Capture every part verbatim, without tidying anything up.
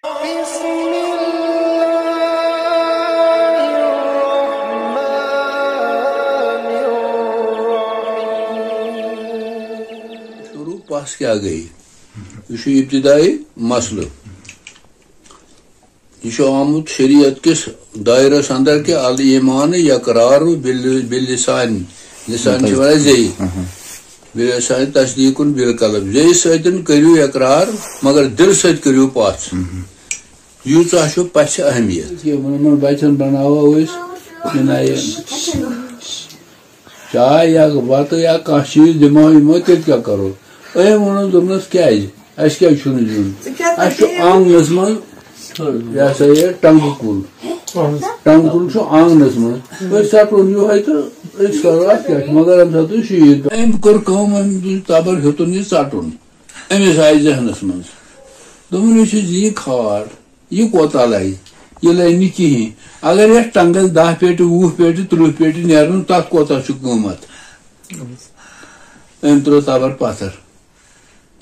بسم الله الرحمن الرحيم. شروع پس کیٛاہ گٔے؟ یہِ چھُ ابتدائی مسلہٕ۔ یہِ چھُ آمُت شریعت کِس دائرس اندر کہِ الایمان یقرار بال-، باللسان۔ لسان چھِ وَنان زیٚیہِ۔ باللسان تصدیق بالقلب۔ زیٚیہِ سۭتۍ کٔرِو اقرار، مگر دِلہٕ سۭتۍ کٔرِو پَژھ۔ ییٖژاہ چھُ پَژھِ اہمیت۔ یِمَن، یِمَن بَچَن بَناوو أسۍ، یہِ نہ یہِ چاے یا بَتہٕ یا کانٛہہ چیٖز دِمو یِمو، تیٚلہِ کیٛاہ کَرو؟ أمۍ ووٚنُن، دوٚپنَس، کیٛازِ؟ اَسہِ کیٛازِ چھُنہٕ دیُن؟ ژٕ کیٛاہ اَسہِ چھُ کَتھ یہِ؟ آنٛگنَس منٛز، یہِ ہسا یہِ ٹنٛگہٕ کُل۔ ٹنٛگہٕ کُل چھُ آنٛگنَس منٛز۔ أسۍ ژَٹون یِہوٚے تہٕ أسۍ کَرو اَتھ کیٛاہ چھُ؟ مگر اَمہِ ساتہٕ چھُ شیٖرِتھ۔ أمۍ کوٚر کٲم، أمۍ تُج تَبَر، ہیوٚتُن یہِ ژَٹُن۔ أمِس آیہِ ذہنَس منٛز۔ دوٚپُن، یہِ چھُ زِ یہِ کھار، یہِ کوتاہ لَگہِ؟ یہِ لَگہِ نہٕ کِہیٖنۍ۔ اگر یَتھ ٹنٛگَس دَہ پیٹہِ، وُہ پیٹہِ، تٕرٛہ پیٹہِ نیرَن، تَتھ کوتاہ چھُ قۭمَتھ؟ أمۍ ترٛوو تَبَر پَتھر۔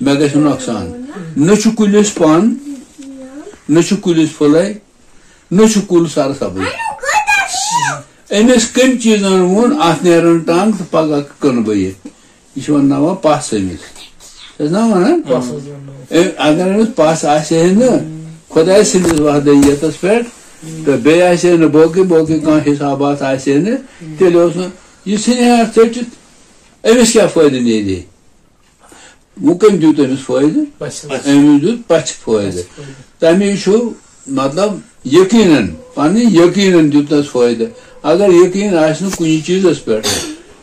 مےٚ گژھِ نۄقصان۔ نہ چھُ کُلِس پَن، نہ چھُ کُلِس پھُلَے، نہ چھُ کُل سرسبٕز۔ أمِس کٔمۍ چیٖزَن ووٚن، اَتھ نیرَن ٹنٛگ تہٕ پَگاہ کٕنہٕ بہٕ یہِ۔ یہِ چھِ وَنناوان پَس أمِس۔ چھِ حظ نا وَنان؟ أمۍ، اگر أمِس پَس آسہِ ہے نہٕ، خۄداے سٕنٛدِس وحدانیتَس پٮ۪ٹھ، تہٕ بیٚیہِ آسہِ ہے نہٕ باقٕے، باقٕے کانٛہہ حسابات آسہِ ہے نہٕ، تیٚلہِ اوس نہٕ، یہِ ژھٕنہِ ہے اَتھ ژٔٹِتھ۔ أمِس کیٛاہ فٲیدٕ نیرِ ہے؟ وۄنۍ کٔمۍ دیُت أمِس فٲیدٕ؟ پَژھِ۔ أمِس دیُت پَژھِ فٲیدٕ۔ پَژھِ فٲیدٕ۔ تَمے چھُ، مطلب، یقیناً، پَنٕنۍ یقیناً دیُتنَس فٲیدٕ۔ اگر یقین آسہِ نہٕ کُنہِ چیٖزَس پٮ۪ٹھ،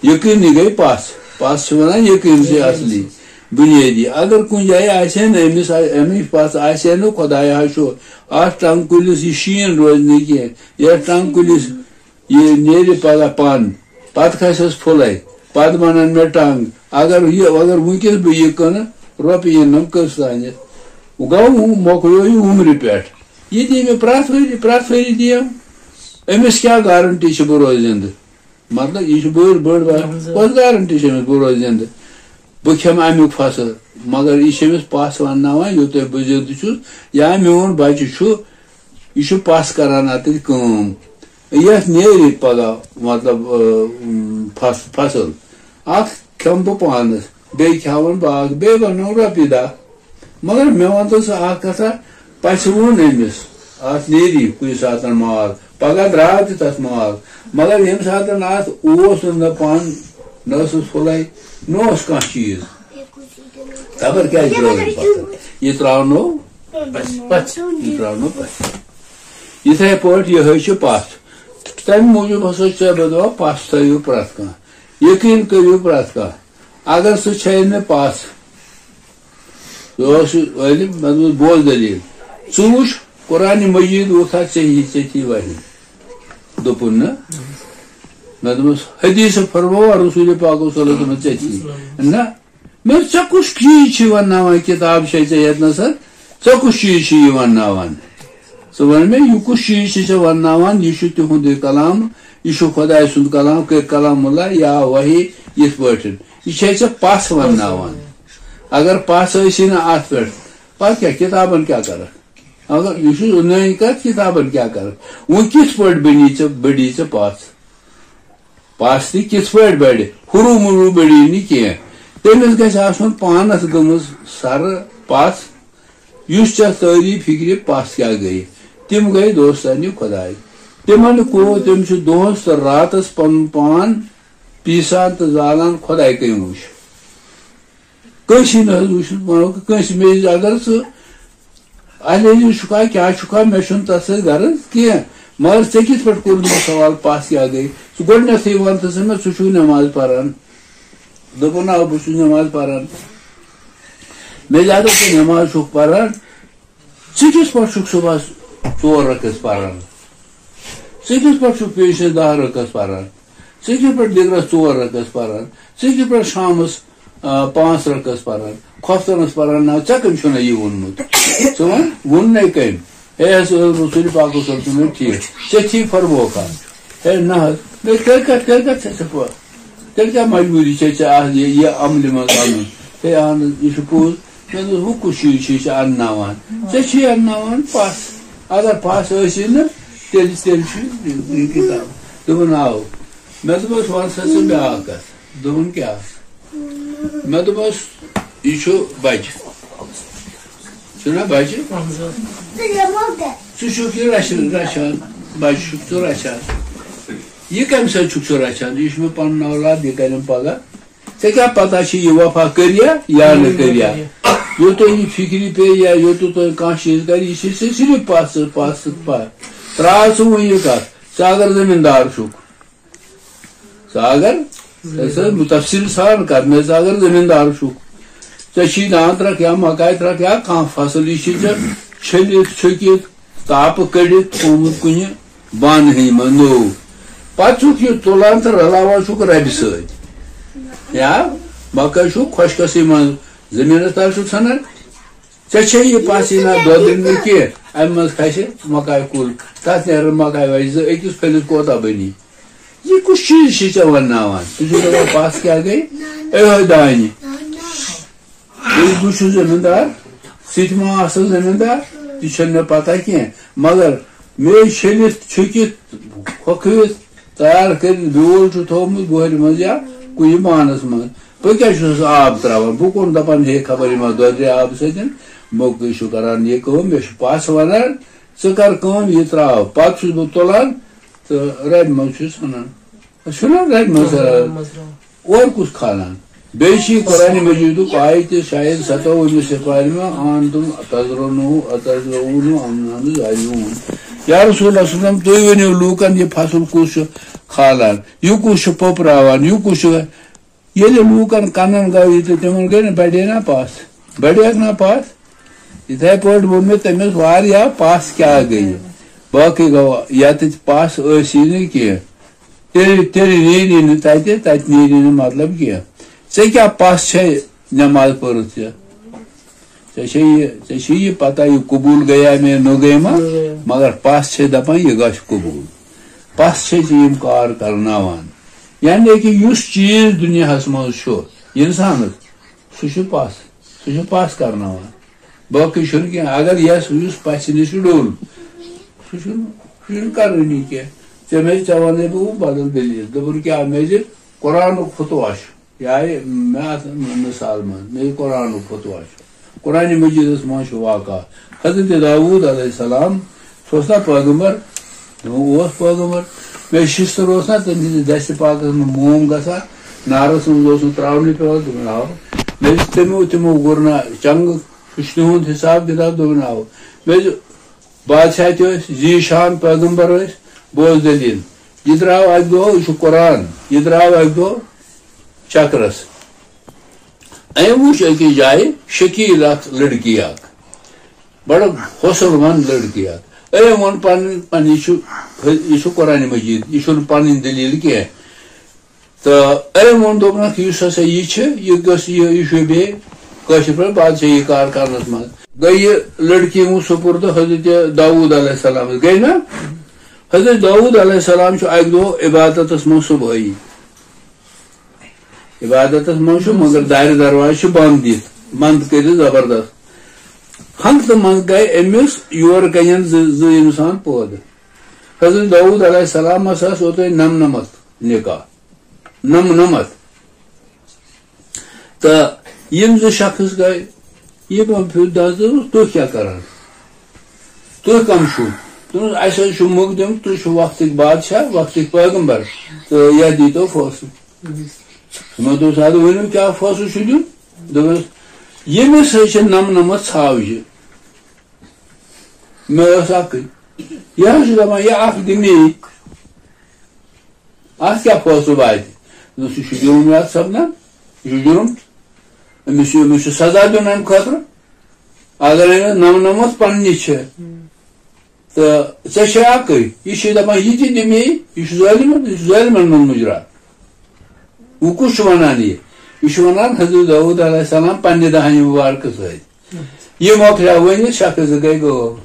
یقینٕے گٔے پَژھ۔ پَژھ چھِ وَنان یقین چھِ اَصلی، بُنیٲدی۔ اگر کُنہِ جایہِ آسہِ ہے نہٕ أمِس، اَمِچ پَژھ آسہِ ہے نہٕ، خۄدایا چھُ، اَتھ ٹنٛگ کُلِس یہِ شیٖن روزِ نہٕ کینٛہہ، یَتھ ٹنٛگ کُلِس یہِ نیرِ پگاہ پَن، پَتہٕ کھسٮ۪س پھُلَے، پَتہٕ بَنَن مےٚ ٹنٛگ۔ اگر یہِ، اگر وٕنکٮ۪س بہٕ یہِ کٕنہٕ، رۄپیہِ یِنَم کٔژ تانٮ۪تھ؟ گوٚو، مۄکلیو یہِ عُمرِ پٮ۪ٹھ۔ یہِ دی مےٚ پرٛٮ۪تھ ؤری، پرٛٮ۪تھ ؤری دِیَم۔ أمِس کیٛاہ گارنٹی چھِ بہٕ روزٕ زِندٕ؟ مطلب، یہِ چھُ بٔڑ، بٔڑ بار۔ اہن حظ۔ کۄس گارنٹی چھِ أمِس بہٕ روزٕ زِندٕ؟ بہٕ کھٮ۪مہٕ اَمیُک فصل، مگر یہِ چھِ أمِس پَژھ وَنناوان، یوٚتام بہٕ زِندٕ چھُس، یا میون بَچہِ چھُ، یہِ چھُ پَژھ کَران اَتٮ۪تھ کٲم۔ یَتھ نیرِ پَگاہ، مطلب، اۭں، فص-، فصل۔ اَکھ کھٮ۪مہٕ بہٕ پانَس، بیٚیہِ کھٮ۪وَن باغ، بیٚیہِ بَنَن رۄپیہِ دَہ۔ مگر مےٚ وَن تہٕ ژٕ اَکھ کَتھا، پَژھِ ووٚن أمِس، اَتھ نیری کُنہِ ساتَن مال، پَگاہ درٛاو تہِ تَتھ مال، مگر ییٚمہِ ساتَن اَتھ اوس نہٕ پَن، نہ ٲسٕس پھُلَے، نہ اوس کانٛہہ چیٖز۔ خبر کیٛازِ ترٛٲو أمۍ پَتہٕ؟ یہِ ترٛاونو، پَژھِ، پَژھِ۔ یہِ ترٛاونو پَژھِ۔ یِتھَے پٲٹھۍ یِہوٚے چھُ پَژھ۔ تَمہِ موٗجوٗب ہسا چھُ ژےٚ بہٕ دَپان، پَژھ تھٲیِو پرٛٮ۪تھ کانٛہہ، یقیٖن کٔرِو پرٛٮ۪تھ کانٛہہ۔ اگر سُہ چھَے نہٕ پَژھ، یہِ اوس یہِ عٲلِم، مےٚ دوٚپمَس، بوز دٔلیٖل۔ ژٕ وٕچھ، قرآنِ مجیٖد ووٚتھا ژےٚ یہِ، ژےٚ تھی وحی؟ دوٚپُن، نہ۔ مےٚ دوٚپمَس، حدیث فرمووا رسول پاک صلی اللہ علیہ وسلم ژےٚ تھی؟ نہ۔ مےٚ دوٚپ، ژےٚ کُس چیٖز چھُے وَنناوان، کِتاب چھے ژےٚ ییٚتنَس؟ ژےٚ کُس چیٖز چھُے یہِ وَنناوان؟ ژٕ وَن مےٚ، یہِ کُس چیٖز چھُے ژےٚ وَنناوان؟ یہِ چھُ تِہُنٛدُے کلام، یہِ چھُ خۄداے سُنٛد کلام، کلام اللہ یا وحی، یِتھ پٲٹھۍ۔ یہِ چھے ژےٚ پَژھ وَنناوان۔ اگر پَژھ ٲسی نہٕ اَتھ پٮ۪ٹھ، پَتہٕ کیٛاہ، کِتابَن کیٛاہ کَرَکھ؟ اگر یہِ چھُ نٔنۍ کَتھ، کِتابَن کیٛاہ کَرَکھ؟ وۄنۍ کِتھ پٲٹھۍ بٔنی ژےٚ، بٔڈی ژےٚ پَژھ؟ پَژھ تہِ کِتھ پٲٹھۍ بَڑِ؟ ہُروٗ مُروٗ بٔڑی نہٕ کینٛہہ۔ تٔمِس گژھِ آسُن پانَس گٔمٕژ سَرٕ پَژھ، یُس ژےٚ تٲریٖف فِکرِ پَژھ کیٛاہ گٔیہِ۔ تِم گٔے دوستانِ خۄداے۔ تِمَن کوٚر، تِم چھِ دۄہَس تہٕ راتَس پَنُن پان پیٖسان تہٕ زالان خۄداے کٔمۍ وٕچھ۔ کٲنٛسی نہٕ حظ وٕچھُن، وَنو کہِ کٲنٛسی، مےٚ یہِ اگر ژٕ اہلِ علم چھُکھا، کیٛاہ چھُکھا، مےٚ چھُنہٕ تَتھ سۭتۍ غرض کینٛہہ۔ مگر ژےٚ کِتھ پٲٹھۍ کوٚرُتھ مےٚ سوال، پَژھ کیٛاہ گٔے؟ ژٕ گۄڈٕنٮ۪تھٕے وَن تہٕ ژٕ مےٚ، ژٕ چھُکھ نٮ۪ماز پَران؟ دوٚپُن، آ، بہٕ چھُس نٮ۪ماز پَران۔ مےٚ زیادٕ ژٕ نٮ۪ماز چھُکھ پَران، ژٕ کِتھ پٲٹھۍ چھُکھ صُبحَس ژور رَکٲژ پَران؟ ژٕ کِتھ پٲٹھۍ چھُکھ پیشَس دَہ رَکٲژ پَران؟ ژٕ کِتھ پٲٹھۍ دِگرَس ژور رَکٲژ پَران؟ ژٕ کِتھ پٲٹھۍ شامَس، آ، پانٛژھ رَکٲژ پَران؟ خۄفتَنَس پَران؟ نہ، ژےٚ کٔمۍ چھُنہ یہِ ووٚنمُت؟ ژٕ وَن، ووٚننَے کٔمۍ؟ ہے، اَسہِ اوس رسول پاک صلی اللہ علیہ وسلم ٹھیٖک۔ ژےٚ تھی فرموکھا؟ ہے، نہ حظ۔ ہے، تیٚلہِ کَتھ، تیٚلہِ کَتھ چھےٚ ژےٚ پَتھ؟ تیٚلہِ کیٛاہ مجبوٗری چھےٚ ژےٚ اَتھ یہِ، یہِ عملہِ منٛز اَنُن؟ ہے، اَہَن حظ، یہِ چھُ پوٚز۔ مےٚ دوٚپ، "ہُہ کُس چیٖز چھُے ژےٚ اَنناوان؟ ژےٚ چھُے اَنناوان پَس۔ اگر پَس ٲسی نہٕ، تیٚلہِ، تیٚلہِ چھُ یہِ کِتاب۔" دوٚپُن، "آو۔" مےٚ دوٚپمَس، "وَن سا ژٕ بیٛاکھ کَتھ۔" دوٚپُن، "کیٛاہ؟" مےٚ دوٚپمَس، "یہِ چھُ بَچہِ۔ چھُنہ بَچہِ؟ ژٕ چھُکھ یہِ رَچھ-، رَچھان، بَچہِ چھُکھ ژٕ رَچھان۔ یہِ کَمہِ سۭتۍ چھُکھ ژٕ رَچھان؟ یہِ چھُ مےٚ پَنُن اولاد، یہِ کَرٮ۪م پَگاہ۔" ژےٚ کیٛاہ پتہ چھِ یہِ وفا کٔریا یا نہٕ کٔریا؟ یوٚتام یہِ فِکرِ پیٚیہِ یا یوٚتام تۄہہِ کانٛہہ چیٖز کَرِ، یہِ چھِ ژےٚ صرف پَتھ سۭتۍ، پَتھ سۭتۍ پَتھ۔ ترٛاو ژٕ وۄنۍ یہِ کَتھ، ژٕ اگر زٔمیٖندار چھُکھ، ژٕ اگر، ژٕ ٲسۍ مُتفصیٖل سان کَر مےٚ، ژٕ اگر زٔمیٖندار چھُکھ، ژےٚ چھی دان ترٛکھ یا مکاے ترٛکھ یا کانٛہہ فصل، یہِ چھی ژےٚ چھٔلِتھ، چھُکِتھ، تاپہٕ کٔڑِتھ تھوٚومُت کُنہِ بانہٕ ہٕنۍ منٛز نوٚو۔ پتہٕ چھُکھ یہِ تُلان تہٕ رلاوان چھُکھ ربہِ سۭتۍ۔ یا مکٲے چھُکھ خۄشکَسٕے منٛز زٔمیٖنَس تَل چھُکھ ژھٕنان۔ ژےٚ چھےٚ یہِ پَژھ یہِ نہ دۄدرِ نہٕ کینٛہہ، اَمہِ منٛز کھسہِ مکاے کُل، تَتھ نیرَن مکاے وَچہِ زٕ، أکِس پھٔلِس کوتاہ بَنی؟ یہِ کُس چیٖز چھِ ژےٚ وَنناوان؟ ژٕ چھُکھ دَپان پَژھ کیٛاہ گٔے؟ یِہوٚے دانہِ۔ بہٕ، بہٕ چھُس زٔمیٖندار، ژٕ تہِ ما آسَکھ زٔمیٖندار، تہِ چھَنہٕ مےٚ پَتہ کینٛہہ۔ مگر مے چھٔلِتھ، چھُکِتھ، کھۄکھوِتھ، تیار کٔرِتھ بیول چھُ تھوٚومُت بۄہرِ منٛز یا کُنہِ بانَس منٛز۔ بہٕ کیٛاہ چھُس آب ترٛاوان؟ بہٕ کوٚن دَپان، ہے، خبر یہِ ما دۄدرِ آبہٕ سۭتۍ؟ موقعہٕ چھُ کَران یہِ کٲم، مےٚ چھُ پَژھ وَنان، "ژٕ کَر کٲم، یہِ ترٛاو۔" پَتہٕ چھُس بہٕ تُلان تہٕ رَبہِ منٛز چھُس ژھٕنان۔ چھُنہ رَبہِ منٛز ژھٕنان؟ اورٕ کُس کھالان؟ بیٚیہِ چھِ یہِ قرآن مجیدُک آیت تہِ شاید ستووُہمہِ سپارِ منٛز، "أنتم تزرعونه أم نحن الزارعون۔" یا رسول اللہ صلی اللہ علیہ وسلم، تُہۍ ؤنِو لوٗکن، یہِ فصل کُس چھُ کھالان؟ یہِ کُس چھُ پوٚپراوان؟ یہِ کُس چھُ؟ ییٚلہِ لوٗکن کنن گوٚو یہِ تہٕ تِمن گٔے نہٕ، بڑے نا پَس؟ بڑیکھ نا پَس؟ یِتھے پٲٹھۍ ووٚن مےٚ تٔمِس واریاہ پَس کیٛاہ گٔیہِ۔ باقٕے گوٚو ییٚتٮ۪تھ پَس ٲسی نہٕ کینٛہہ۔ تیٚلہِ، تیٚلہِ نیری نہٕ تَتہِ، تَتہِ نیری نہٕ مطلب کینٛہہ۔ ژےٚ کیٛاہ پَس چھے نٮ۪ماز پٔرٕتھ ژےٚ؟ ژےٚ چھے یہِ، ژےٚ چھے یہِ پتہ یہِ قبوٗل گٔیا مےٚ نہٕ گٔے ما؟ نہٕ گٔیا۔ مگر پَس چھے دَپان یہِ گژھِ قبوٗل۔ پَس چھے ژےٚ یِم کار کرناوان۔ یعنی کہِ یُس چیٖز دُنیاہَس منٛز چھُ اِنسانَس، سُہ چھُ پَس، سُہ چھُ پَس کرناوان۔ باقٕے چھُنہٕ کینٛہہ۔ اگر یَس یُس پَژھِ نِش چھُ ڈوٚل، سُہ چھُنہٕ، سُہ چھُنہٕ کَرٲنی کینٛہہ۔ ژےٚ مےٚ، ژےٚ وَنَے بہٕ وۄنۍ بدل دٔلیٖل۔ دوٚپُن، کیٛاہ؟ مےٚ زِ قرآنُک فتوا چھُ۔ یہِ آیہِ مےٚ اَتھ مِثال منٛز، مےٚ یہِ قرآنُک فتوا چھُ۔ قرآنِ مجیٖدَس منٛز چھُ واقعہ۔ حضرت داوود علیہ السلام، سُہ اوس نا پیغمبر؟ دوٚپُن، اوس پیغمبر۔ مےٚ شِشتٕر اوس نا تٔمۍ سٕنٛدِس دَستِ پاکَس منٛز موم گژھان، نارَس منٛز اوس نہٕ ترٛاونُے پٮ۪وان، دوٚپُن، آو۔ مےٚ چھِ تِمو، تِمو گوٚر نا چنٛگہٕ، سُہ چھُ تِہُنٛد حِساب کِتاب، دوٚپُن، آو۔ مےٚ چھِ بادشاہ تہِ ٲسۍ، ذیٖشان پیغمبر ٲسۍ، بوز دٔلیٖل۔ یہِ درٛاو اَکہِ دۄہ، یہِ چھُ قرآن، یہِ درٛاو اَکہِ دۄہ چکرس۔ أمۍ وُچھ أکِس جایہِ شکیٖل اکھ لڑکی اکھ، بڑٕ حوصلہٕ مند لڑکی اکھ۔ أمۍ ووٚن پنٕنۍ، پنٕنۍ، یہِ چھُ، یہِ چھُ قرآن مجیٖد، یہِ چھُنہٕ پنٕنۍ دٔلیٖل کینٛہہ۔ تہٕ أمۍ ووٚن، دوٚپنکھ، یُس ہسا یہِ چھِ، یہِ گٔژھ، یہِ، یہِ چھُ بیٚیہِ کٲشِر پٲٹھۍ بادشاہی کار کرنس منٛز۔ گٔے یہِ لڑکی ہُنٛد سپرد حضرت داوود علیہ السلامس، گٔے نا؟ حضرت داوود علیہ السلام چھُ اکہِ دۄہ عبادتس منٛز صبحٲیی۔ عبادتس منٛز چھُ، مگر دارِ دروازٕ چھِ بنٛد دِتھ، بنٛد کٔرِتھ زبردست۔ ہنٛگتہٕ منٛز گٔے أمِس یورٕ کنٮ۪ن زٕ، زٕ انسان پٲدٕ۔ حضرت داوود علیہ السلامس ٲس اوترے نمنمتھ نکاح، نمنمتھ۔ تہٕ یِم زٕ شخص گٔے، یِمو پھِر دَزٕ، دوٚپُس، "تُہۍ کیٛاہ کران؟ تُہۍ کَم چھِو؟" دوٚپُس، "اَسہِ حظ چھُ مُقدِم، تُہۍ چھِو وقتٕکۍ بادشاہ، وقتٕکۍ پیغمبر، تہٕ یَتھ دیٖتو فٲصلہٕ۔" یِمو دوٚپُس، "اَدٕ ؤنِو، کیٛاہ فٲصلہٕ چھُ دیُن؟" دوٚپُس، "ییٚمِس حظ چھِ نَمہٕ نَمَتھ ژھاوجہِ، مےٚ ٲس اَکٕے، یہِ حظ چھُ دَپان، یہِ اَکھ دِ مے، اَتھ کیٛاہ فٲصلہٕ واتہِ؟" دوٚپُس، "یہِ چھُ جُرُم یَتھ سَپدان، یہِ چھُ جُرُم، أمِس چھُ، أمِس چھُ سزا دیُن اَمہِ خٲطرٕ، اگر أمِس نَمہٕ نَمَتھ پنٛنہِ چھِ۔" تہٕ ژےٚ چھے اَکٕے، یہِ چھُے دَپان، یہِ تہِ دِ مے، یہِ چھُ ظٲلِمَن، یہِ چھُ ظٲلِمَن منٛز مُجرا۔ وۄنۍ کُس چھُ وَنان یہِ؟ یہِ چھُ وَنان حضرت داوود علیہ السلام پنٛنہِ دَہانہِ مُبارکہٕ سۭتۍ۔ یہِ مۄکلیو ؤنِتھ، شخص زٕ گٔے غٲب۔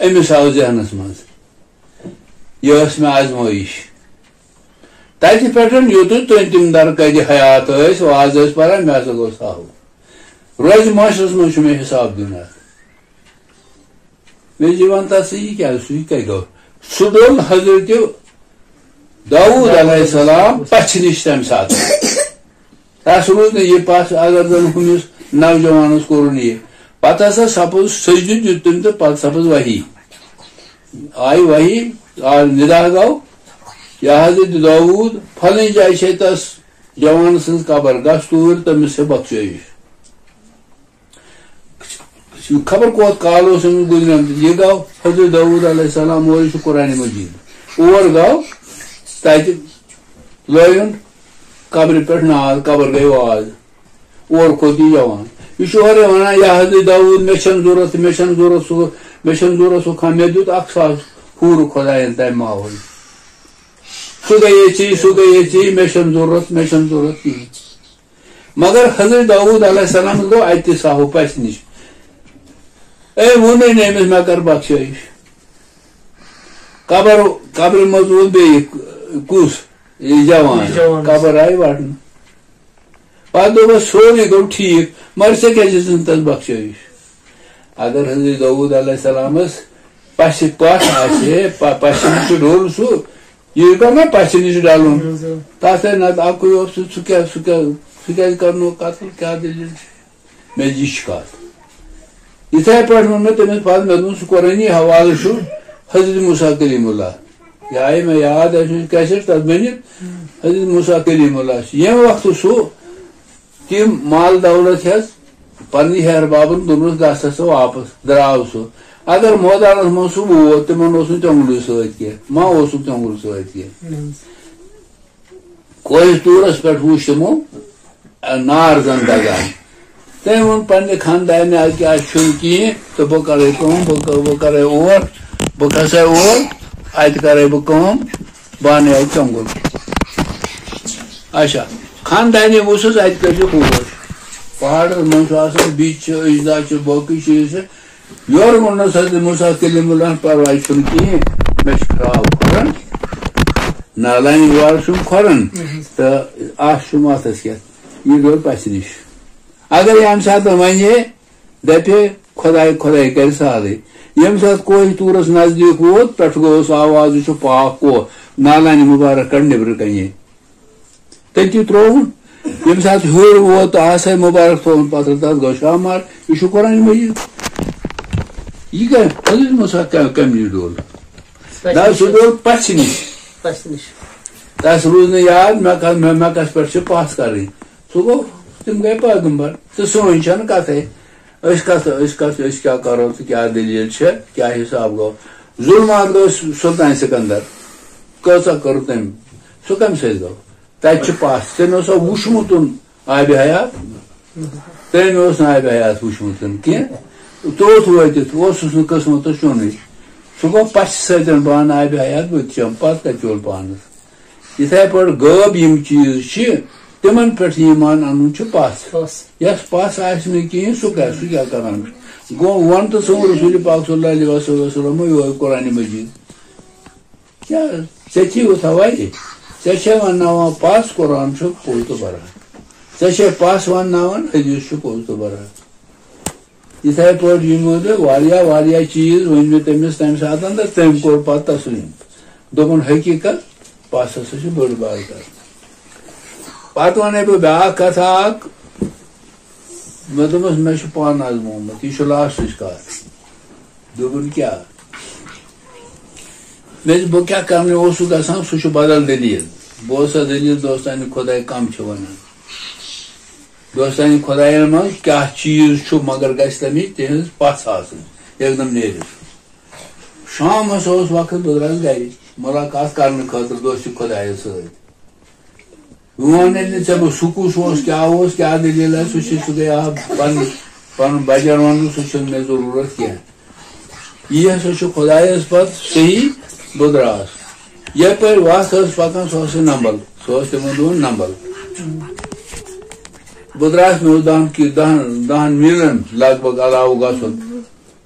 أمِس آو ذہنَس منٛز، یہِ ٲس مےٚ آزمٲیِش۔ تَتہِ پٮ۪ٹھ یوٚتُے تٔمۍ تِم درقدِ حیات ٲسۍ، واز ٲسۍ پَران، مےٚ ہسا گوٚو سہل۔ روزِ معاشرس منٛز چھُ مےٚ حساب دیُن اتھ۔ مےٚ چھِ وَنان، تَس یہِ کیٛاہ، سُہ یہِ کَتہِ گوٚو؟ سُہ ڈوٚل حضرت داوود علیہ السلام پَژھِ نِش تَمہِ ساتہٕ۔ تَس روٗز نہٕ یہِ پَژھ، اگر زَن ہُمِس نوجوانَس کوٚرُن یہِ۔ پَتہٕ ہسا سَپُز سجدٕ دیُت تٔمۍ تہٕ پَتہٕ سَپٕز وحی۔ آیہِ وحی، آو نِدا گوٚو، یا حضرت داوود، پھلٲنۍ جایہِ چھے تَس جوان سٕنٛز قبر، گژھ توٗرۍ، تٔمِس چھِ بخشٲیِش۔ خبر کوت کال اوس أمِس گُزریومُت۔ یہِ گوٚو حضرت داوود علیہ السلام، اور چھُ قرآن مجید۔ اور گوٚو، تَتہِ لٲیُن قبرِ پٮ۪ٹھ ناد، قبر گٔے واز۔ اور کھوٚت یہِ جوان۔ یہِ چھُ اورَے وَنان، "یا حضرت داوود، مےٚ چھَنہٕ ضوٚرَتھ، مےٚ چھَنہٕ ضوٚرَتھ سُہ، مےٚ چھَنہٕ ضوٚرَتھ سُہ خان، مےٚ دیُت اَکھ ساس حوٗرٕ خۄدایَن تَمہِ ماحول۔ سُہ گٔیے ژےٚ، سُہ گٔیے ژےٚ، مےٚ چھَنہٕ ضوٚرَتھ، مےٚ چھَنہٕ ضوٚرَتھ کِہیٖنۍ۔" مگر حضرت داوود علیہ السلام گوٚو اَتہِ صاحب پَژھِ نِش۔ أمۍ ووٚنُے نہٕ أمِس، "مےٚ کر بخشٲیِش؟" قبر، قبرِ منٛز ووٚن بیٚیہِ، "کُس؟ یہِ جوان۔" یہِ جوان۔ قبر آیہِ وَٹنہٕ۔ پَتہٕ دوٚپُس، "سورُے گوٚو ٹھیٖک، مگر ژےٚ کیٛازِ دِژٕن تَس بخشٲیِش؟" اگر حضرت داوود علیہ السلامَس پَژھِ پَتھ آسہِ ہے، پَ-، پَژھِ نِش چھُ ڈوٚل سُہ، یہِ کَر نا پَژھِ نِش ڈَلُن؟ اہن حظ، آ۔ تَتھ ہے نَتہٕ اَکُے اوس سُہ، سُہ کیٛاہ، سُہ کیٛاہ، سُہ کیٛازِ کَرنو قتل، کیٛاہ دٔلیٖل چھِ؟ مےٚ یہِ چھِ کَتھ۔ یِتھَے پٲٹھۍ ووٚن مےٚ تٔمِس پَتہٕ، مےٚ دوٚپُن، سُہ قرآنی حوالہٕ چھُ حضرت موسیٰ کلیم اللہ۔ یہِ آیہِ مےٚ یاد، اَسہِ اوس کیسٹ تَتھ بٔنِتھ، حضرت موسیٰ کلیم اللہ چھُ۔ ییٚمہِ وقتہٕ سُہ تِم مال دولت ہٮ۪تھ پننہِ ہیہر بابن دوٚپنس، "گژھ سا واپس"، درٛاو سُہ۔ اگر مٲدانس منٛز سُہ ووت، تِمن اوس نہٕ تیوٚنگلٕے سۭتۍ کینٛہہ، ما اوسُکھ تیوٚنگُل سۭتۍ کینٛہہ۔ کوہہِ طورس پٮ۪ٹھ وُچھ تِمو، ا، نار زن دگان۔ تٔمۍ ووٚن پننہِ خاندارنہِ، "اتہِ کیٛاہ چھُنہٕ کِہیٖنۍ تہٕ بہٕ کرے کٲم، بہٕ ک-، بہٕ کرے اور، بہٕ کھسے اور، اتہِ کرے بہٕ کٲم، بہٕ انہٕ اتہِ تیوٚنگُل۔" اچھا، خاندارنہِ وُچھُس، اتہِ کٔرۍ زِ ہوش۔ پہاڑس منٛز چھُ آسان، بِچ چھِ، اجدا چھِ، باقٕے چیٖز چھِ۔ یورٕ ووٚننَس حضرت موسیٰ کلیم اللہ، "پرواے چھُنہٕ کِہیٖنۍ، مےٚ چھُ خراب کھۄرَن، نالانی وار چھُم کھۄرَن، تہٕ اَتھ چھُم اَتھَس کٮ۪تھ، یہِ گوٚو پَژھِ نِش۔" اگر ییٚمہِ ساتہٕ وَنہِ ہے، دَپہِ ہے، "خۄداے، خۄداے کَرِ سہلٕے۔" ییٚمہِ ساتہٕ کوہہِ طورَس نزدیٖک ووت، پٮ۪ٹھٕ گوٚوُس آواز، "یہِ چھُ پاک کوہ، نالانی مُبارک کَڑ نیٚبرٕ کَنہِ۔" تٔتی ترٛووُن۔ ییٚمہِ ساتہٕ ہیوٚر ووت تہٕ آسے مُبارک تھووُن پتھر، تَتھ گوٚو شامار۔ یہِ چھُ قرآن مجید۔ یہِ کیٛاہ؟ حضرت موسیٰ کَمہِ، کَمہِ نِش ڈوٚل؟ نہ، سُہ ڈوٚل پَژھِ نِش۔ پَژھِ نِش۔ تَس روٗز نہٕ یاد، مےٚ کَتھ، مےٚ، مےٚ کَتھ پٮ۪ٹھ چھِ پَژھ کَرٕنۍ۔ سُہ گوٚو، تِم گٔے پیغمبر۔ تہٕ سٲنۍ چھَنہٕ کَتھَے۔ أسۍ کَتھ، أسۍ کَتھ، أسۍ کیٛاہ کَرو تہٕ کیٛاہ دٔلیٖل چھےٚ، کیٛاہ حِساب گوٚو؟ ظُلمات گوٚو سُلطان سِکندر۔ کۭژاہ کٔر تٔمۍ؟ سُہ کَمہِ سۭتۍ گوٚو؟ تَتہِ چھِ پَژھ۔ تٔمۍ اوسا وُچھمُت آبِ حیات؟ تٔمۍ اوس نہٕ آبِ حیات وُچھمُت کینٛہہ۔ توٚت وٲتِتھ اوسُس نہٕ قٕسمَتَس چونُے۔ سُہ گوٚو پَژھِ سۭتۍ بہانہٕ آبِ حیات، بہٕ تہِ چَمہٕ۔ پَتہٕ کَتہِ چول پانَس؟ یِتھَے پٲٹھۍ غٲب یِم چیٖز چھِ، تِمَن پٮ۪ٹھ ایٖمان اَنُن چھُ پَژھ۔ پَژھ۔ یۄس پَژھ آسہِ نہٕ کِہیٖنۍ، سُہ کَرِ، سُہ کیٛاہ کَران چھُ؟ گوٚو وَن تہٕ ژٕ رسوٗلِ پاک صلی اللہ علیہ وسلم، یِہوٚے قرآنِ مجیٖد۔ کیٛاہ ژےٚ چھِی یوٗتاہ وَرِ؟ ژےٚ چھے وَنناوان پَژھ، قرآن چھُ پوٚز تہٕ برحق۔ ژےٚ چھے پَژھ وَنناوان، حدیٖث چھُ پوٚز تہٕ برحق۔ یِتھَے پٲٹھۍ یِمو تہِ واریاہ، واریاہ چیٖز ؤنۍ مےٚ تٔمِس تَمہِ ساتہٕ، تہٕ تٔمۍ کوٚر پَتہٕ تسلیٖم۔ دوٚپُن، "حقیٖقت، پَژھ ہسا چھِ بٔڑ بار کَتھ۔" پَتہٕ وَنے بہٕ بیٛاکھ کَتھا اَکھ۔ مےٚ دوٚپمَس، "مےٚ چھُ پانہٕ آزمومُت، یہِ چھُ لاسٹٕچ کَتھ۔" دوٚپُن، "کیٛاہ؟" مےٚ دوٚپ، "بہٕ کیٛاہ کَرنہِ اوسُس گژھان، سُہ چھُ بدل دٔلیٖل۔" بہٕ اوسُس دٔلیٖل دوستانہِ خۄداے کَم چھِ وَنان۔ دوستانہِ خۄدایَن منٛز کیٛاہ چیٖز چھُ، مگر گژھِ تَمِچ تِہِنٛز پَژھ آسٕنۍ، یکدم نیرِ سُہ۔ شام ہسا اوس وقت، بہٕ درٛاس گرِ مُلاقات کرنہٕ خٲطرٕ دوستہِ خۄدایَس سۭتۍ۔ میون ییٚلہِ نہٕ ژےٚ بہٕ سُہ کُس اوس، کیٛاہ اوس، کیٛاہ دٔلیٖل ٲس، سُہ چھُ، سُہ گٔے آ پَنُن، پَنُن بَجَر وَنُن، سُہ چھُنہٕ مےٚ ضروٗرت کینٛہہ۔ یہِ ہسا چھُ خۄدایَس پَتہٕ صحیح، بہٕ درٛاس۔ یَپٲرۍ وَتھ ٲس پَکان، سۄ ٲس نمبل، سۄ ٲس تِمَن دۄہَن نمبل۔ بہٕ درٛاس، مےٚ اوس دَہَن کی-، دَہَن، دَہَن میٖلَن لگ بگ علاوٕ گژھُن۔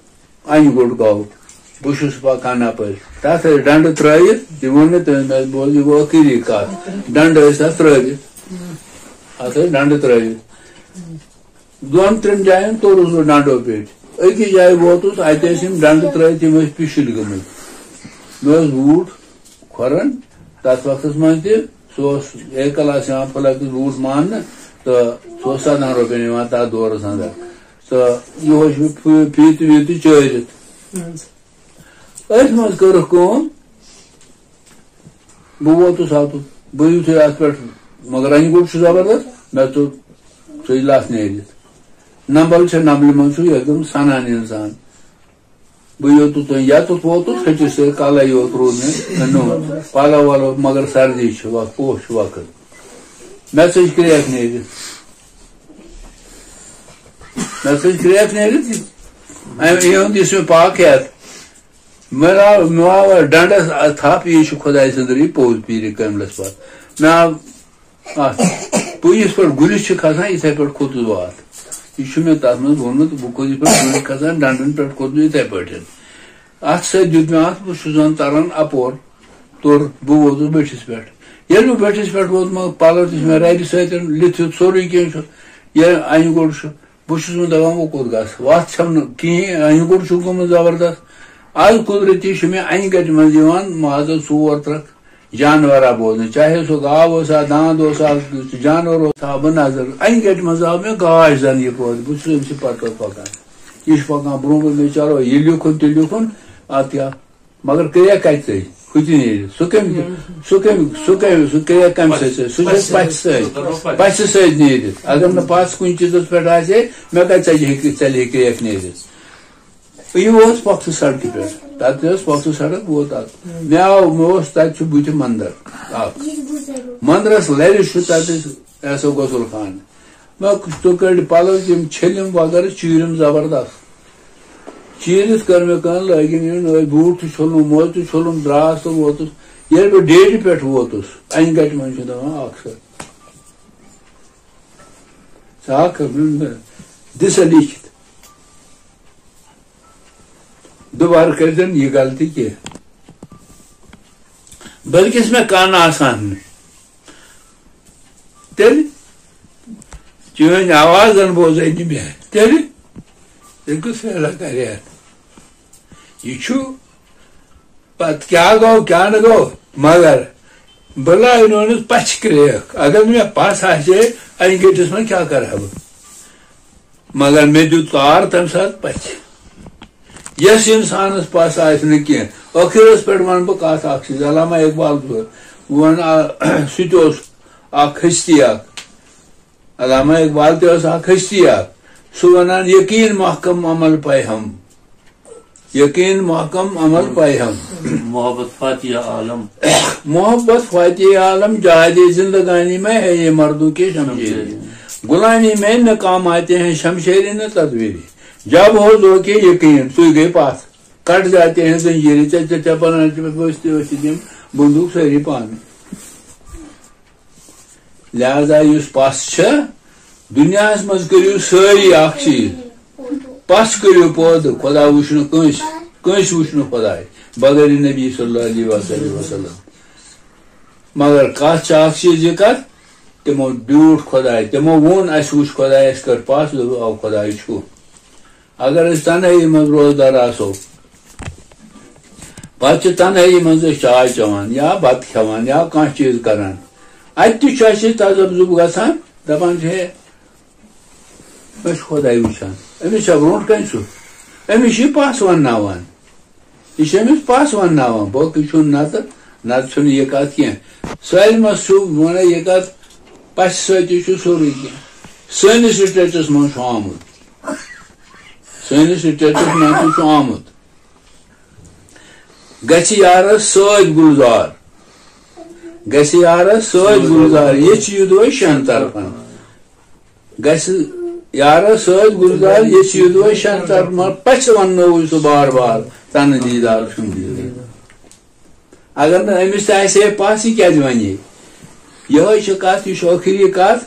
اَنہِ گوٚٹ گوٚو۔ بہٕ چھُس پَکان اَپٲرۍ۔ تَتھ ٲسۍ ڈَنٛڈٕ ترٛٲوِتھ، یہِ ووٚن مےٚ تٔمۍ، مےٚ بوز، یہِ گوٚو ٲخری کَتھ۔ ڈَنٛڈٕ ٲسۍ تَتھ ترٛٲوِتھ۔ اَتھ ٲسۍ ڈَنٛڈٕ ترٛٲوِتھ۔ دۄن ترٛٮ۪ن جاین توٚرُس بہٕ ڈنڈو پیٚٹھۍ۔ أکِس جایہِ ووتُس، اَتہِ ٲسۍ یِم ڈنڈٕ ترٲوِتھ، یِم ٲسۍ پِشِلۍ گٔمٕتۍ۔ مےٚ اوس بوٗٹھ کھۄرن، تَتھ وقتس منٛز تہِ، سُہ اوس اے کلاس یِوان پھُلکِس بوٗٹھ ماننہٕ، تہٕ سُہ اوس سَتَن رۄپین یِوان تَتھ دورس اندر۔ تہٕ یِہوے چھُ مےٚ فی-، فیٖتہٕ ویٖتہٕ چٲرِتھ۔ أتھۍ منٛز کٔرٕکھ کٲم، بہٕ ووتُس اَتُن، بہٕ یُتھُے اَتھ پٮ۪ٹھ، مگر رَنہِ گوٚٹ چھُ زبردست، مےٚ ژوٚل سُے لَتھ نیٖرِتھ۔ نمبل چھےٚ، نمبلہِ منٛز چھُ یہِ اکدم سَنان اِنسان۔ بہٕ یوٚتُتھ تام یَتُتھ ووتُس، ۂٹِس سۭتۍ کَلَے یوت روٗد مےٚ نوٚن۔ پَلو وَلو، مگر سردی چھِ وقت، پوش چھُ وقت۔ مےٚ ژٔج کرٛیک نیٖرِتھ۔ مےٚ ژٔج کرٛیک نیٖرِتھ۔ أمۍ، یِہُنٛد یُس مےٚ پاک ہٮ۪تھ، مےٚ آو، مےٚ آو ڈنڈس تھپھ، یہِ چھُ خۄداے سٕنٛدٕے پوٚز پیٖرِ کٲملس پتھ۔ مےٚ آو اَتھ، بہٕ یِتھ پٲٹھۍ گُرِس چھِ کھسان، یِتھے پٲٹھۍ کھوٚتُس بہٕ اَتھ۔ یہِ چھُ مےٚ تَتھ منٛز ووٚنمُت، بہٕ کھوٚتُس یِتھ پٲٹھۍ گُرِس کھسان، ڈنڈن پٮ۪ٹھ کھوٚتُس بہٕ یِتھے پٲٹھۍ۔ اَتھ سۭتۍ دیُت مےٚ اَتھ، بہٕ چھُس زَن تَران اَپور، توٚر، بہٕ ووتُس بٔٹھِس پٮ۪ٹھ۔ ییٚلہِ بہٕ بٔٹھِس پٮ۪ٹھ ووتُس، مگر پَلو تہِ چھِ مےٚ رَبہِ سۭتۍ، لِتھِتھ سورُے کینٛہہ چھُ، یہِ اَنہِ گوٚٹ چھُ۔ بہٕ چھُس وۄنۍ دَپان، وۄنۍ کوٚت گژھٕ؟ وَتھ چھَم نہٕ کِہیٖنۍ، یہِ گوٚو چھُ گوٚمُت زبردست۔ آز قُدرتی چھُ مےٚ اَنہِ گَٹہِ منٛز یِوان مازَس ژور ترٛکھ جانوَرا بوزنہٕ، چاہے سُہ گاو اوسا، دانٛد اوسا، جانوَر اوسا، بہٕ نظر۔ اَنہِ گَٹہِ منٛز آو مےٚ گاش زَن یہِ پٲدٕ، بہٕ چھُس أمۍ سٕے پَتہٕ پَتہٕ پَکان۔ یہِ چھُ پَکان برٛونٛہہ کُن، مےٚ چلو یہِ لیُکھُن تہِ لیُکھُن، اَتھ کیٛاہ؟ مگر کرٛیک کَتہِ ژٔج؟ ہُتہِ نیٖرِتھ۔ سُہ کٔمۍ، سُہ کٔمۍ، سُہ کٔمۍ، سُہ کرٛیک کَمہِ سۭتۍ ژٔج؟ سُہ چھُ پَژھِ سۭتۍ، پَژھِ سۭتۍ نیٖرِتھ۔ اگر نہٕ پَژھ کُنہِ چیٖزَس پٮ۪ٹھ آسہِ ہے، مےٚ کَتہِ ژَلہِ ہے، ژَلہِ ہے کرٛیک نیٖرِتھ؟ یہِ ووت پۄختہٕ سڑکہِ پٮ۪ٹھ۔ تَتہِ ٲس پۄختہٕ سڑک، ووت اَتھ۔ مےٚ آو، مےٚ اوس تَتہِ چھُ بُتھِ مندر اَکھ۔ مندرَس لَرِ چھُ تَتہِ اَسہِ، یہِ ہسا غسل خانہٕ۔ مےٚ تُہ کٔڑۍ پَلو، تِم چھٔلِم وغٲرٕ، چیٖرِم زبردست۔ چیٖرِتھ کٔر مےٚ کٲم، لٲگِم یِم نٔوۍ بوٗٹھ تہِ چھوٚلُم، موزٕ تہِ چھوٚلُم، درٛاس تہٕ ووتُس۔ ییٚلہِ بہٕ ڈیرِ پٮ۪ٹھ ووتُس، اَنہِ گَٹہِ منٛز چھُ دَپان اَکھ سا، ژٕ ہا کٔر مےٚ دِ سا لیٖکھِتھ، دُبارٕ کٔرۍزٮ۪ن یہِ غلطی کینٛہہ۔ بلکِس مےٚ کَن آسان نہٕ۔ تیٚلہِ چٲنۍ آواز زَن بوزے نہٕ مےٚ۔ تیٚلہِ، تیٚلہِ کُس فیصلہ کَرِ اَتھ؟ یہِ چھُ پَتہٕ کیٛاہ گوٚو، کیٛاہ نہٕ گوٚو، مگر بہٕ لاینوونَس پَژھِ کرٛیک۔ اگر نہٕ مےٚ پَژھ آسہِ ہے، اَنہِ گٔٹِس منٛز کیٛاہ کَرٕ ہا بہٕ؟ مگر مےٚ دیُت تار تَمہِ ساتہٕ پَژھِ۔ یَس اِنسانَس پَژھ آسہِ نہٕ کینٛہہ، ٲخرَس پٮ۪ٹھ وَنہٕ بہٕ کَتھ اَکھ چیٖز، علامہ اقبال چھُ وَنان، آ، سُہ تہِ اوس اَکھ ہستی اَکھ۔ علامہ اقبال تہِ اوس اَکھ ہستی اَکھ۔ سُہ وَنان، یقین محکم عمل پے ہم، یقین محکم عمل پے ہم۔ محبت فاتح عالم۔ محبت فاتح عالم، جہاد زندگانی میں ہے یہ مردوں کی شمشیر۔ غلامی میں نہ کام آتے ہیں شمشیرِ نہ تدبیرِ۔ جب ہو ذوقِ یقین، تُہۍ گٔے پَتھ۔ کٹ جاتے ہیں زنجیرِ، ژےٚ، ژےٚ، ژےٚ بَنان چھِ، ؤسۍ تہِ، ؤسۍ تہِ تِم بندوٗق سٲری پانہٕ۔ لہذا یُس پَس چھِ، دُنیاہَس منٛز کٔرِو سٲری اَکھ چیٖز، پَس کٔرِو پٲدٕ، خۄدا وٕچھ نہٕ کٲنٛسہِ، کٲنٛسہِ وٕچھ نہٕ خۄداے بغٲرِ نبی صلی اللہ علیہ وسلم۔ مگر کَتھ چھِ اَکھ چیٖز یہِ کَتھ، تِمو بیوٗٹھ خۄداے، تِمو ووٚن، اَسہِ وٕچھ خۄداے، اَسہِ کٔر پَس، دوٚپُکھ، آو خۄداے چھُ۔ اگر أسۍ تنہٲیی منٛز روزدار آسو، پتہٕ چھِ تنہٲیی منٛز أسۍ چاے چٮ۪وان یا بتہٕ کھٮ۪وان یا کانٛہہ چیٖز کران، اتہِ تہِ چھُ اَسہِ تذبذب گژھان، دپان چھِ، ہے، أسۍ چھِ خۄداے وٕچھان، أمِس چھا برونٛٹھ کنہِ سُہ، أمِس چھِ یہِ پس ونناوان۔ یہِ چھِ أمِس پَس وَنناوان، باقٕے چھُنہٕ نَتہٕ، نَتہٕ چھُنہٕ یہِ کَتھ کینٛہہ۔ سٲلمَس چھُ وَنان یہِ کَتھ، پَژھِ سۭتی چھُ سورُے کینٛہہ۔ سٲنِس لِٹریچَرَس منٛز چھُ آمُت، سٲنِس لِٹریچَرَس منٛز تہِ چھُ آمُت، گژھِ یارَس سۭتۍ گُلزار، گژھِ یارَس سۭتۍ گُلزار، یہِ چھِ یہِ دۄہ شٮ۪ن طرفَن۔ گژھِ یارس سۭتۍ گُلزار، یہِ چھِ یہِ دۄہ شٮ۪ن طرفن، پَژھِ وَننووُے سُہ بار بار، تَنہٕ دیٖدار چھُم دیٖدار۔ اگر نہٕ أمِس تہِ آسہِ ہے پَس، یہِ کیٛازِ وَنہِ ہے؟ یِہوٚے چھِ کَتھ، یہِ چھُ ٲخری کَتھ۔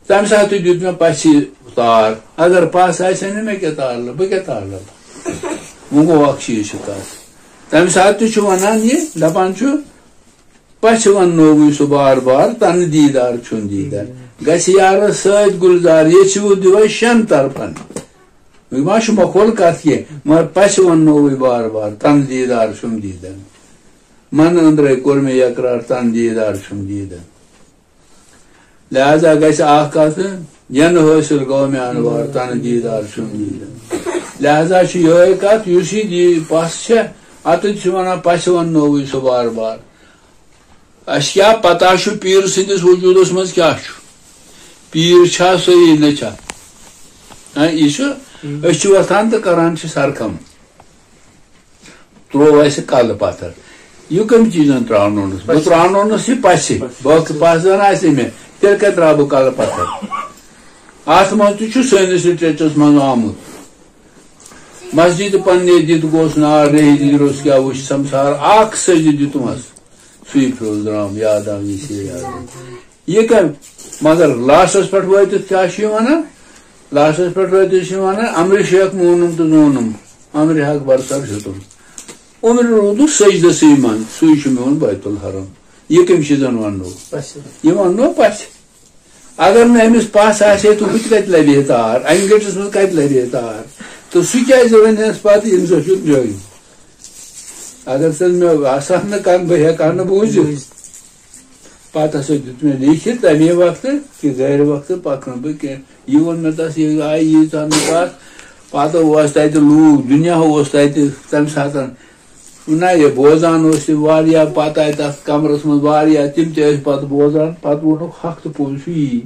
تَمہِ ساتہٕ تہِ دیُت مےٚ پَژھِ تار۔ اگر پَس آسہِ ہے نہٕ، مےٚ کیٛاہ تار لَگہِ؟ بہٕ کیٛاہ تار لَگہٕ؟ وۄنۍ گوٚو اَکھ چیٖز چھِ کَتھ۔ تَمہِ ساتہٕ تہِ چھُ وَنان یہِ، دَپان چھُ، پَژھِ وَننووُے سُہ بار بار، تَنہٕ دیٖدار چھُن دیٖدار۔ گژھِ یارس سۭتۍ گُلزار، ییٚژھِوٕ دِوے شٮ۪ن طرفن۔ وۄنۍ ما چھُ مۄکھول کتھ کینٛہہ، مگر پژھِ وننووٕے بار بار، تن دیٖدار چھُم دیٖدن۔ من أنٛدرے کوٚر مےٚ یقرار، تن دیٖدار چھُم دیٖدن۔ لہذا گژھِ اکھ کتھ، ینہٕ حٲصِل گوٚو مےٚ انوار، تن دیٖدار چھُم دیٖدن۔ لہذا چھُ یِہوٚے کتھ، یُس یہِ دی-، پژھ چھےٚ، اتھ چھِ ونان پژھِ وننووٕے سُہ بار بار۔ اَسہِ کیٛاہ پتہ چھُ پیٖر سٕنٛدِس وجوٗدس منٛز کیٛاہ چھُ؟ پیٖر چھا صحیح نہ چھا؟ ہاں، یہِ چھُ، أسۍ چھِ وۄتھان تہٕ کران چھِ سرکم، ترٛوو اَسہِ کلہٕ پتھر۔ یہِ کَمہِ چیٖزن ترٛاونونس؟ بہٕ ترٛاونونس یہِ پژھِ، باقٕے پژھ زن آسہِ مےٚ، تیٚلہِ کتہِ ترٛاوٕ بہٕ کلہٕ پتھر؟ اتھ منٛز تہِ چھُ سٲنِس لٹریچرس منٛز آمُت۔ مسجد پننہِ دِتھ گوس نار، ریٚہہِ دِتھ روٚس کیٛاہ وُچھ سمسار، اکھ سجدٕ دیُتمس، سُے پھیوٚر درام، یاد آو یہِ سے یاد آو۔ یہِ کَمہِ؟ مگر لاسٹس پٮ۪ٹھ وٲتِتھ کیٛاہ چھُ یہِ وَنان؟ لاسٹس پٮ۪ٹھ وٲتِتھ چھُ یہِ وَنان، امرِ شیخ مونُم تہٕ زونُم، امرِ حق برسر ہیوٚتُم۔ عمرِ روٗدُس سجدسٕے منٛز، سُے چھُ میون بیت الحرم۔ یہِ کٔمۍ چیٖزن وَننو؟ پَژھِ۔ یہِ وَننو پَژھِ۔ اگر نہٕ أمِس پَژھ آسہِ ہے، تہٕ ہُہ تہِ کَتہِ لَبہِ ہے تار؟ اَنہِ گٔٹِس منٛز کَتہِ لَبہِ ہے تار؟ تہٕ سُہ کیٛازِ وَنہِ ہَس پَتہٕ، ییٚمِس أسۍ چھُ درٛٲے؟ اگر سا مےٚ آسہٕ ہا نہٕ کَن، بہٕ ہٮ۪کہٕ ہا نہٕ بوٗزِتھ۔ پَتہٕ ہسا دیُت مےٚ لیٖکھِتھ تَمے وقتہٕ کہِ غٲرِ وقتہٕ پَکنہٕ بہٕ کینٛہہ۔ یہِ ووٚن مےٚ تَس، یہِ آیہِ ییٖژ ہن نہٕ کَتھ۔ پَتہٕ اوس تَتہِ لوٗکھ، دُنیا اوس تَتہِ تَمہِ ساتہٕ۔ نہ، یہِ بوزان اوس یہِ واریاہ، پَتہٕ آیہِ تَتھ کَمرَس منٛز واریاہ، تِم تہِ ٲسۍ پَتہٕ بوزان۔ پَتہٕ ووٚنُکھ، حق تہٕ پوٚز چھُ یی۔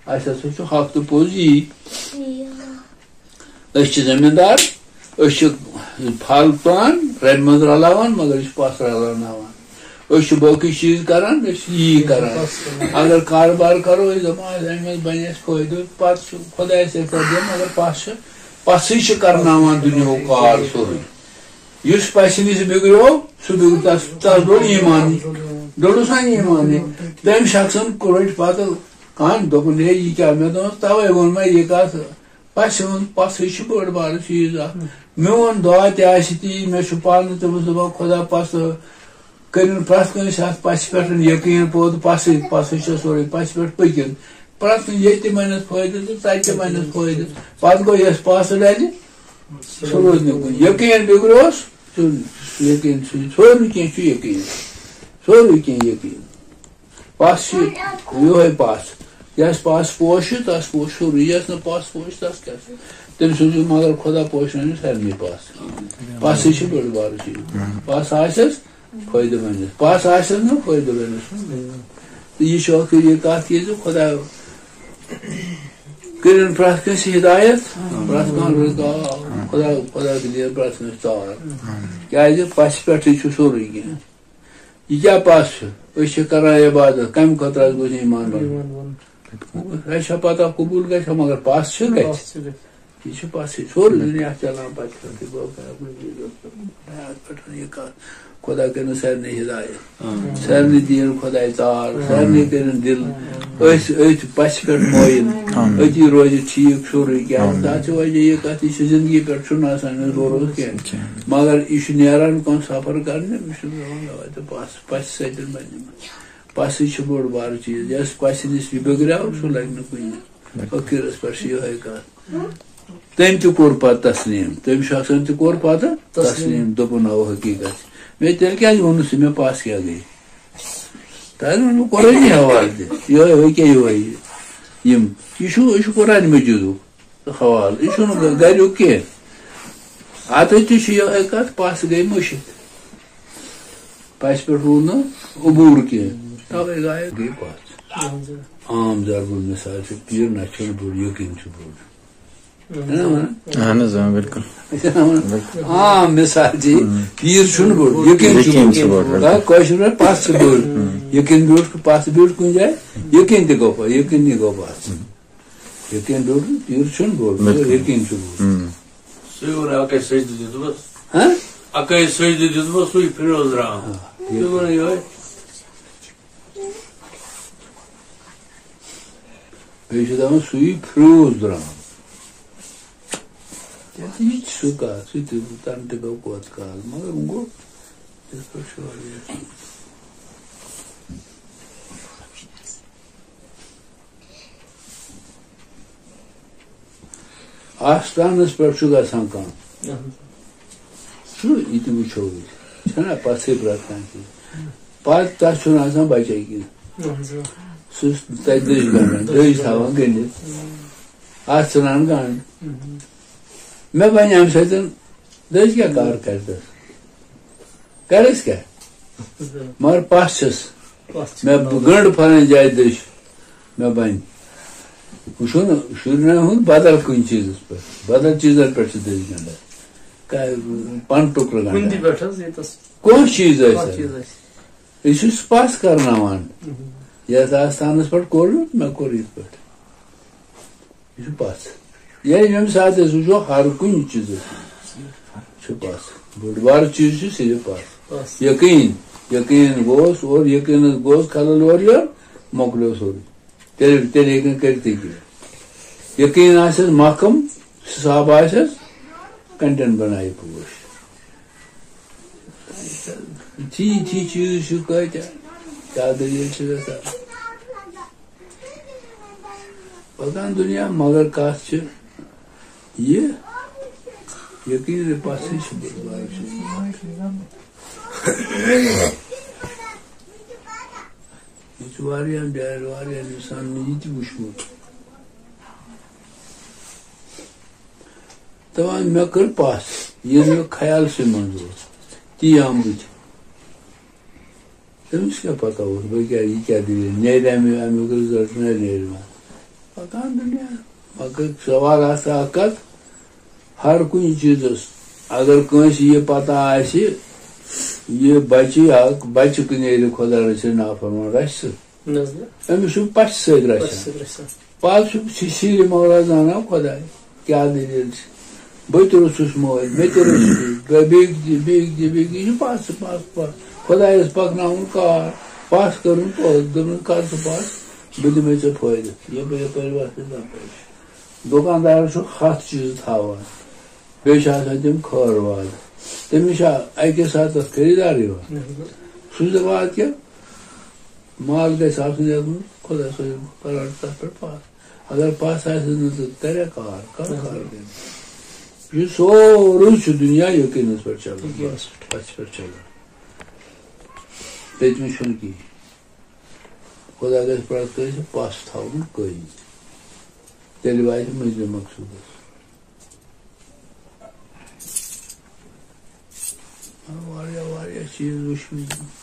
اَسہِ ہسا چھُ حق تہٕ پوٚز یی۔ أسۍ چھِ زٔمیٖندار، أسۍ چھِ پھل تُلان، رَبہِ منٛز رَلاوان، مگر أسۍ چھِ پَژھ رَلاوناوان۔ أسۍ چھِ باقٕے چیٖز کران، أسۍ چھِ یی کران۔ اگر کارٕبار کرو، أسۍ دَپو، اَسہِ، اَمہِ منٛز بَنہِ اَسہِ فٲیدٕ، پَتہٕ چھُ خۄدایَس سۭتۍ پَتہٕ دِوان، مگر پَژھ چھِ، پَژھٕے چھِ کرناوان دُنیاہُک کار سورُے۔ یُس پَژھِ نِش بِگڑیو، سُہ بِگڑِ، تَس، تَس ڈوٚل ایٖمانٕے، ڈوٚلُس نا ایٖمانٕے۔ تٔمۍ شخصن کوٚر پَتہٕ کانٛہہ، دوٚپُن، ہے، یہِ کیٛاہ؟ مےٚ دوٚپمَس، تَوَے ووٚن مےٚ، یہِ کَتھ، پَژھِ ہُنٛد پَژھٕے چھِ بٔڑ بارٕ چیٖز اَکھ۔ میون دعا تہِ آسہِ تی، مےٚ چھُ پانہٕ تٔمِس دَپان، خۄدا پَژھ کٔرِن پرٛٮ۪تھ کٲنٛسہِ اَتھ پَژھِ پٮ۪ٹھ یقیٖن پٲدٕ، پَژھٕے، پَژھٕے چھےٚ سورُے، پَژھِ پٮ۪ٹھ پٔکِن۔ پرٛٮ۪تھ کُنہِ ییٚتہِ تہِ بَنٮ۪س فٲیدٕ تہٕ تَتہِ تہِ بَنٮ۪س فٲیدٕ۔ پَتہٕ گوٚو یَس پَژھ ڈَلہِ، سُہ روٗد نہٕ کُنہِ۔ یقیٖن بِگڑیوس، سُہ یقیٖن، سُہ سورُے کینٛہہ چھُ یقیٖن، سورُے کینٛہہ یقیٖن۔ پَژھ چھِ یِہوٚے پَژھ۔ یَس پَژھ پوش چھُ، تَس پوش سورُے۔ یَس نہٕ پَژھ پوش، تَس کیٛاہ چھُ؟ تٔمۍ سٕنٛز چھُ، مگر خۄدا پوشنٲوِن سارنٕے پَژھ۔ پَژھٕے چھِ بٔڑ بارٕ چیٖز۔ پَژھ آسٮ۪س، فٲیدٕ بَنٮ۪س۔ پَژھ آسٮ۪س نہٕ، فٲیدٕ بَنٮ۪س۔ تہٕ یہِ چھُ ٲخٕر یہِ کَتھ کہِ زِ خۄدا کٔرِن پرٛٮ۪تھ کٲنٛسہِ ہِدایت، پرٛٮ۪تھ کانٛہہ روزِ آ، خۄدا، خۄدا تہِ دِیَن پرٛٮ۪تھ کٲنٛسہِ تار۔ کیٛازِ پَژھِ پٮ۪ٹھٕے چھُ سورُے کینٛہہ۔ یہِ کیٛاہ پَژھ چھُ؟ أسۍ چھِ کران عبادت، کَمہِ خٲطرٕ اَسہِ گوٚژھ ایٖمان بَنُن؟ ایٖمان بَنُن۔ اَسہِ چھا پَتہ قبوٗل گژھِ، مگر پَژھ چھِ کَتہِ؟ پَژھ چھِ کَتہِ؟ یہِ چھِ پَژھٕے، سورُے دُنیا چَلان پَتہٕ چھُ تہِ گوٚو کَران کُنہِ چیٖزَس پٮ۪ٹھ۔ بہٕ ہٮ۪کہٕ پٮ۪ٹھ یہِ کَتھ، خۄدا کٔرِن سارنٕے ہِدایت، سارنٕے دِیِن خۄداے ژار، سارنٕے کٔرِن دِل أتھۍ، أتھۍ پَژھِ پٮ۪ٹھ مٲیِل، أتی روزِ ٹھیٖک سورُے۔ کیٛازِ تَتھ چھِ وجہ یہِ کَتھ، یہِ چھِ زِندگی پٮ۪ٹھ چھُنہٕ آسان أمِس بھروسہٕ کینٛہہ، مگر یہِ چھُ نیران کانٛہہ سفر کَرنہِ، أمِس چھُ دَپان، مےٚ واتہِ پَژھ، پَژھِ سۭتۍ بَنہِ مےٚ۔ پَژھٕے چھِ بوٚڑ بارٕ چیٖز، یَس پَژھِ نِش یہِ بِگڑیو، سُہ لَگہِ نہٕ کُنہِ۔ ٲخرَس پٮ۪ٹھ چھِ یِہوٚے کَتھ۔ تٔمۍ تہِ کوٚر پَتہٕ تسلیٖم، تٔمۍ شخصن تہِ کوٚر پَتہٕ تسلیٖم۔ تسلیٖم، دوٚپُن، اَوا حقیٖقت چھِ۔ مےٚ تیٚلہِ کیٛازِ ووٚن نہٕ ژٕ مےٚ پَژھ کیٛاہ گٔے؟ تۄہہِ ووٚنمُت قرآنی حوالہٕ تہِ، یِہوٚے، یِہوٚے کیٛاہ یِہوٚے یہِ؟ یِم، یہِ چھُ، یہِ چھُ قرآن مجیٖدُک حوالہٕ، یہِ چھُنہٕ گَ-، گَریُک کینٛہہ۔ اَتھ تہِ چھِ یِہوٚے کَتھ، پَژھ گٔے مٔشِتھ۔ پَژھِ پٮ۪ٹھ روٗد نہٕ عبوٗر کینٛہہ، تَوَے گٔے، گٔے پَژھ۔ عام ضرب المثال چھُ، پیٖر نہ چھُنہٕ بوٚڑ، یقیٖن چھُ بوٚڑ۔ ہے نا وَنان؟ اہن حظ، آ، بِلکُل۔ عام مثال چھِ، پیٖر چھُنہٕ بوٚڑ، یقیٖن چھُ یقیٖن بوٚڑ۔ چھُ بوٚڑ، بِلکُل۔ آ، کٲشِر پٲٹھۍ پَژھ چھِ بٔڑ۔ یقیٖن بیوٗٹھ، پَژھ بیوٗٹھ کُنہِ جایہِ، یقیٖن تہِ گوٚو پَژھ، یقیٖن تہِ گوٚو پَژھ۔ یقیٖن بیوٗٹھ، پیٖر چھُنہٕ بوٚڑ، بِلکُل۔ یقیٖن چھُ بوٚڑ۔ سُے ووٚن، اَکَے سجدٕ دیُتمَس۔ ہہ؟ اَکَے سجدٕ دیُتمَس، سُے پھِریوز درٛام۔ آ، سُے ووٚن یِہوٚے۔ بیٚیہِ چھِ دَپان، سُے پھِریوز درٛام۔ تیٚلہِ یہِ تہِ چھِ سُہ کَتھ، سُہ تہِ، تَنہٕ تہِ گوٚو کوت کال، مگر وۄنۍ گوٚو، یِتھ پٲٹھۍ چھُ واریاہ۔ آستانس پٮ۪ٹھ چھُ گژھان کانٛہہ، اہن حظ۔ چھُ یہِ تہِ وٕچھو أسۍ، چھَنا پَژھٕے پرٛٮ۪تھ کانٛہہ چیٖز۔ پَتہٕ تَس چھُنہٕ آسان بَچے کینٛہہ۔ اہن حظ۔ سُہ چھُ تَتہِ دٔج گنٛڈان، دٔج تھاوان گٔنڈِتھ۔ اَتھ ژھٕنان گنٛڈ۔ مےٚ بَنہِ اَمہِ سۭتۍ دٔج کیٛاہ کار کَرِ تَس؟ کَرٮ۪س کیٛاہ؟ مگر پَژھ چھَس۔ پَژھ چھِ مےٚ گنٛڈ پھَلٲنۍ جایہِ دٔج، مےٚ بَنہِ۔ وٕچھو نہ، شُرٮ۪ن ہُنٛد بدل کُنہِ چیٖزَس پٮ۪ٹھ، بدل چیٖزَن پٮ۪ٹھ چھِ دٔج گنٛڈان۔ کا-، پَن ٹُکرٕ کُنہِ تہِ گنٛڈان۔ پٮ۪ٹھ حظ، ییٚتَس کانٛہہ چیٖز کانٛہہ ٲسۍ۔ چیٖز آسہِ۔ یہِ چھُ پَژھ کرناوان۔ یَتھ آستانَس پٮ۪ٹھ کوٚر، مےٚ کوٚر یِتھ پٲٹھۍ۔ یہِ چھُ پَژھ۔ ییٚلہِ ییٚمہِ ساتہٕ أسۍ وٕچھو، ہر کُنہِ چیٖزَس چھُ پَژھ۔ بوٚڑ بار چیٖز چھُ صرف پَژھ۔ پَژھ۔ یقیٖن، یقیٖن گوٚوس اور یقیٖنَس گوٚوس خلل اورٕ یورٕ، مۄکلیو سورُے۔ تیٚلہِ، تیٚلہِ ہیٚکہِ نہٕ کٔرِتھٕے کینٛہہ۔ یقیٖن آسٮ۪س محکم، حساب آسٮ۪س، کنٹین بنایہِ پوش۔ ٹھی، ٹھی چیٖز چھُ کٲتیٛاہ، کیٛاہ دٔلیٖل چھِ گژھان؟ پکان دُنیا، مگر کَتھ چھِ یہِ، یقیٖن پَژھٕے چھِ بٔڑ بار چیٖز۔ یہِ چھُ واریاہَن جایَن، واریاہَن اِنسانَن یہِ تہِ وٕچھمُت۔ دَپان، مےٚ کٔر پَژھ، ییٚلہِ مےٚ خیالسٕے منٛز اوس، تی آم بٕتھِ۔ تٔمِس کیٛاہ پَتہ اوس، بہٕ کیٛاہ، یہِ کیٛاہ دٔلیٖل، نیرِ اَمیُک، اَمیُک رِزَلٹ نہ نیرِ ما؟ پَکان دُنیا۔ مگر سوال آسہِ اَکھ کَتھ، ہر کُنہِ چیٖزَس اگر کٲنٛسہِ یہِ پَتہ آسہِ، یہِ بَچہِ یا بَچہِ کہِ نیرِ خۄدا رٔچھِنۍ نافرمان، رَچھِ سُہ؟ نہ حظ نہ۔ أمِس چھُ پَژھِ سۭتۍ پَژھِ رَچھان۔ سۭتۍ رَچھان۔ پَتہٕ چھُ سِرِ مولا زانان خۄداے، کیٛاہ دٔلیٖل چھِ؟ بہٕ تہِ روٚچھُس مٲلۍ، مےٚ تہِ روٚچھ یہِ۔ بیٚیہِ، بیٚیہِ تہِ، بیٚیہِ تہِ، بیٚیہِ تہِ۔ یہِ چھُ پَژھ، پَژھ، پَژھ۔ خۄدایَس پَکناوُن کار، پَژھ کٔرٕن پَژھ، دوٚپُن، "کَر ژٕ پَژھ، بہٕ دِمَے ژےٚ فٲیدٕ۔ یَپٲرۍ، یَپٲرۍ وَتھ تہٕ تَپٲرۍ۔" دُکاندارَس چھُ ہَتھ چیٖز تھاوان، بیٚیہِ چھِ آسان تِم خٲر واد۔ تٔمِس چھا اَکے ساتہٕ تَتھ خریٖدار یِوان؟ سُہ چھُ دَپان، اَدٕ کیٛاہ؟ مال گژھِ آسُن یَتھ منٛز خۄدا صٲب کران تَتھ پٮ۪ٹھ پَژھ۔ اگر پَژھ آسہِ نہٕ، تہٕ کَرِ کار، کانٛہہ کار کَرِ؟ یہِ سورُے چھُ دُنیا یقیٖنَس پٮ۪ٹھ چَلان، یقیٖنَس پَژھِ پٮ۪ٹھ چَلان۔ تٔتۍ منٛز چھُنہٕ کِہیٖنۍ۔ خۄدا گژھِ پرٛٮ۪تھ کٲنٛسہِ پَژھ تھاوُن قٲیِم۔ تیٚلہِ واتہِ مٔنٛزِلہِ مقصوٗدَس۔ واریاہ، واریاہ چیٖز وٕچھمٕتۍ۔